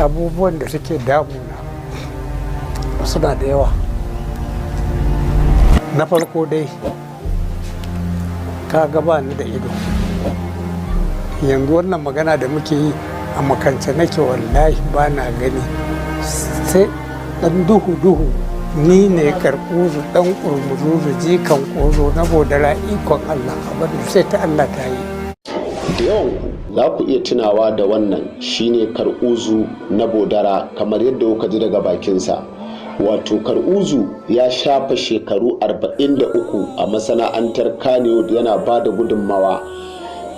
Abubuwan da suke damuna suna da yawa. Na farko dai, ka ba ni da ido. Yanzu wannan magana da muke yi, a makance nake, wallahi ba na gani sai dan duhu duhu. Ni ne Karkuzu dan Kurmuzuzu, jikan Kozo na Bodara. Ikon Allah, abin sai ta Allah ta yi. Da yawan ku za ku iya tunawa da wannan, shine Kar'uzu na Bodara, kamar yadda kuka ji daga bakinsa. Wato Kar'uzu ya shafa shekaru 43 a masana'antar Kannywood yana ba da gudunmawa,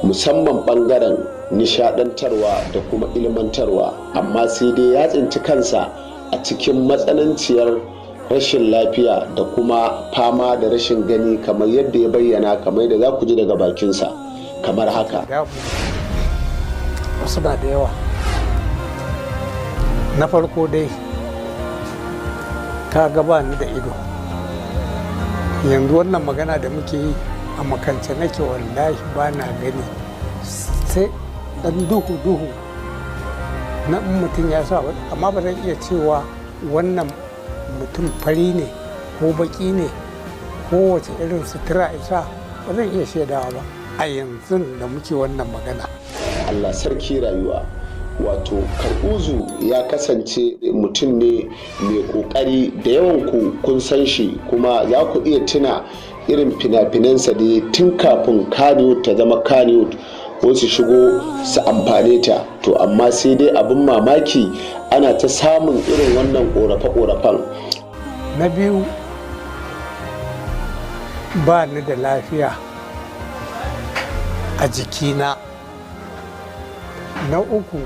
musamman bangaren nishadantarwa da kuma ilmantarwa, amma sai dai ya tsinci kansa a cikin matsananciyar rashin lafiya da kuma fama da rashin gani, kamar yadda ya bayyana, kamar yadda za ku ji daga bakinsa kamar haka. Suna da yawa. Na farko dai, ka ba ni da ido. Yanzu wannan magana da muke yi, a makance nake, wallahi ba na gani sai dan duhu duhu na in mutum ya sa, amma ba zan iya cewa wannan mutum fari ne ko baki ne ko wace irin sutura isa, ba zan iya shaidawa ba a yanzu da muke wannan magana. Allah sarki rayuwa! Wato Kar'uzu ya kasance mutum ne mai kokari da yawan ku kun san shi, kuma za ku iya tuna irin fina-finansa da tun kafin Kannywood ta zama Kannywood, wasu shigo su amfane ta. To amma sai dai abin mamaki, ana ta samun irin wannan korafe-korafen. Na biyu, ba ni da lafiya a jikina. Na uku,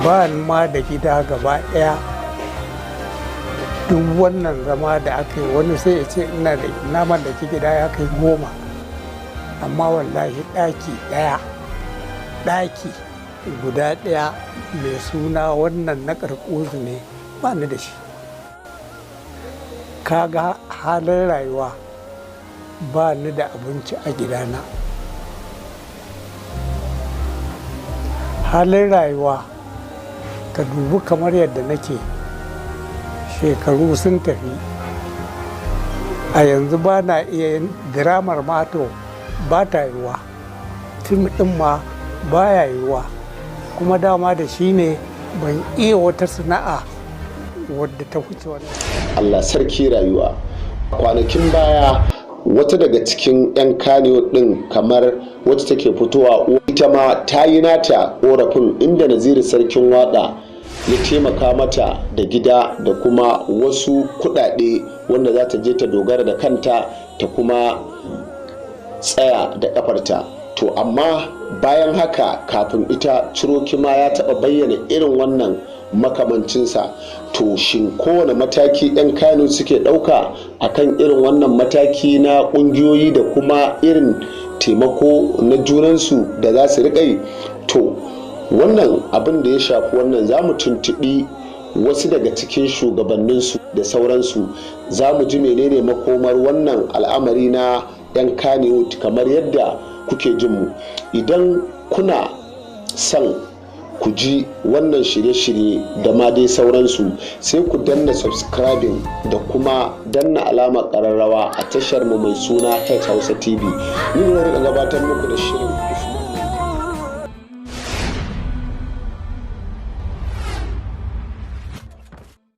ba ni ma da gida gaba ɗaya. Duk wannan zama da aka yi, wani sai ya ce ina da na mallaki gida ya kai 10, amma wallahi ɗaki ɗaya, ɗaki guda ɗaya mai suna wannan na Karkuzu ne, ba ni da shi. Kaga halin rayuwa, ba ni da abinci a gidana. Halin rayuwa, ka dubi kamar yadda nake, shekaru sun tafi, a yanzu ba na iya yin diramar mato, ba ta yiwuwa, fim ɗin ma ba ya yiwuwa. Kuma dama da shi ne ban iya wata sana'a wadda ta wuce wannan. Allah sarki rayuwa! Kwanakin baya wata daga cikin 'yan Kannywood din, kamar wacce take fitowa, ita ma ta yi nata korafin, inda Naziru Sarkin Waka ya taimaka mata da gida da kuma wasu kudade wanda za ta je ta dogara da kanta ta kuma tsaya da kafarta. To amma bayan haka, kafin ita, Ciroki ma ya taɓa bayyana irin wannan makamancinsa. To shin kowane mataki 'yan Kano suke ɗauka akan irin wannan mataki na ƙungiyoyi da kuma irin taimako na junansu da za su riƙa yi? To wannan abin da ya shafi wannan, za mu tuntuɓi wasu daga cikin shugabanninsu da sauransu, za mu ji menene makomar wannan al'amari na 'yan Kannywood. Kamar yadda kuke jin mu, idan kuna son ku ji wannan shirye-shirye da ma dai sauransu, sai ku danna subscribing da kuma danna alamar ƙararrawa a tashar mu mai suna H Hausa TV. Ni ne rika gabatar muku da shirin.